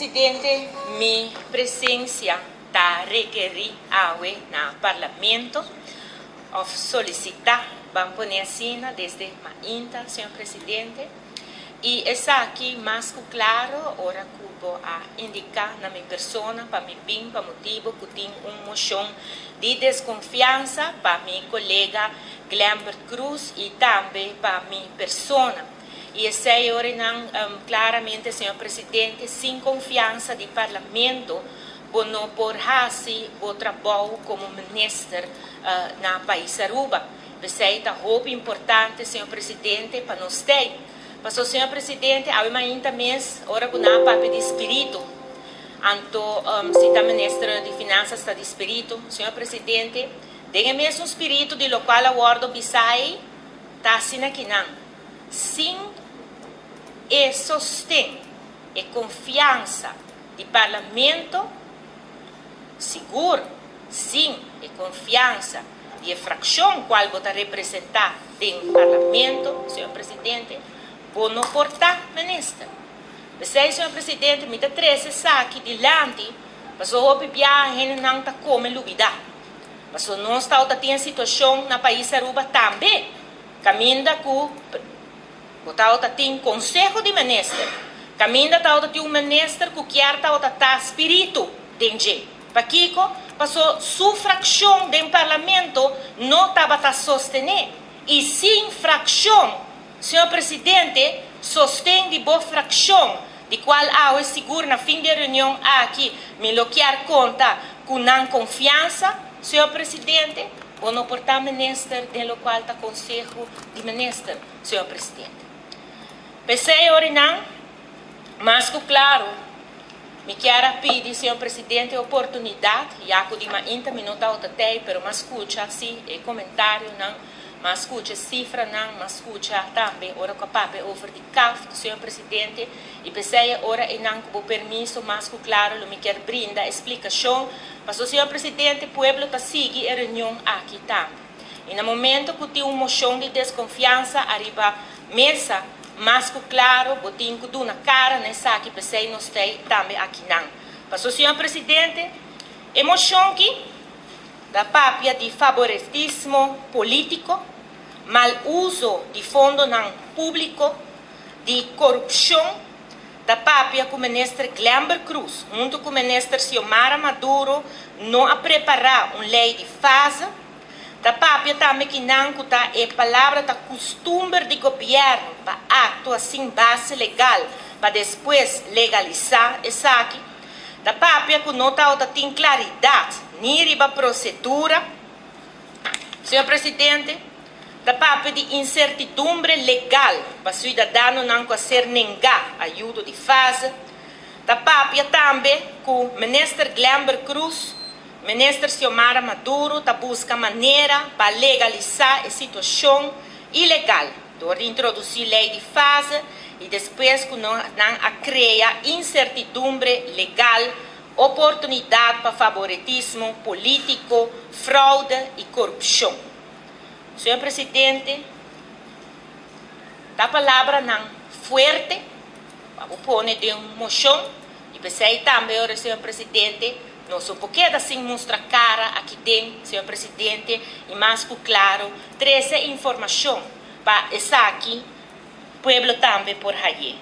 Presidente, mi presencia ta rekeri awe na Parlamento, of solicita, ban pone asina, desde mainta, Señor Presidente. Y esaki mas cu claro ora cu bo a indica na mi persona pa mi bin pa motibo cu tin un mocion di desconfiansa pa mi colega Glenbert Croes y tambe pa mi persona. Y esey ora nan claramente, Señor Presidente, sin confiansa di Parlamento bo no por haci bo trabou como minister na pais Aruba. Pesey ta hopi importante, Señor Presidente, pa nos tey. Paso, Señor Presidente, awe mainta mes, ora cu nan a papia di spirito, anto si ta Minister di Finanzas ta di spirito, Señor Presidente, den e mesun spirito di locual a wordo bisa ey, ta asina ki nan, sin e sosten, e confiansa di Parlamento, sigur sin e confiansa di e fraccion cual bo ta representa den Parlamento, Señor Presidente, bo no por ta Minister. P'esey, Señor Presidente, mi ta trece esaki dilanti, pasobra hopi biaha hendenan ta come lubida. Pasobra nos ta tin situacion na pais Aruba tambe, caminda cu bo ta tin Conseho di Minister, caminda ta tin un Minister cu kier ta spirito den dje. Pakico? Paso su fraccion den Parlamento no tabata sostene. Y sin fraccion, Señor Presidente, sosten di bo fraccion, di cual awe sigur na fin di reunion aki mi lo kier conta cu nan confiansa, Señor Presidente, bo no por ta Minister den locual ta Conseho di Minister, Señor Presidente. Pesey ora nan, mas cu claro, mi kier a pidi, Señor Presidente, oportunidad, ya cu di mainta mi no ta tey, pero m'a scucha si e comentarionan, m'a scucha cifranan, m'a scucha tambe ora cu a papia over di CAFT, Señor Presidente, y pesey ora nan cu bo permiso, mas cu claro, lo mi kier brinda explicacion, paso, Señor Presidente, pueblo ta sigui e reunion aki tambe. Y na momento cu tin un mocion di desconfiansa ariba mesa, mas cu claro, bo tin cu duna cara na esaki, pesey nos tey tambe akinan. Paso, Señor Presidente, e mocion aki ta papia di favoritismo politico, mal uso di fondonan publico, di corupcion, ta papia cu Minister Glenbert Croes, hunto cu Minister Xiomara Maduro, no a prepara un ley di fase, ta papia tambe cu nan cu ta e palabra ta custumber di gobierno pa actua sin base legal, pa despues legalisa esaki, ta papia cu no ta tin claridad, ni riba procedura. Señor Presidente, ta papia di incertidumbre legal pa ciudadanonan cu a ser nenga ayudo di fase, ta papia tambe cu Minister Glenbert Croes, Minister Xiomara Maduro ta busca manera pa legalisa e situacion ilegal, door di introduci ley di fase y despues cu nan a crea incertidumbre legal, oportunidad pa favoritismo politico, fraude y corupcion. Señor Presidente, ta palabranan fuerte, pa pone den un mocion, y pesey tambe, Señor Presidente, nos no por keda sin mustra cara aki den, Señor Presidente, y mas cu claro, trece informacion pa esaki, pueblo tambe por haya.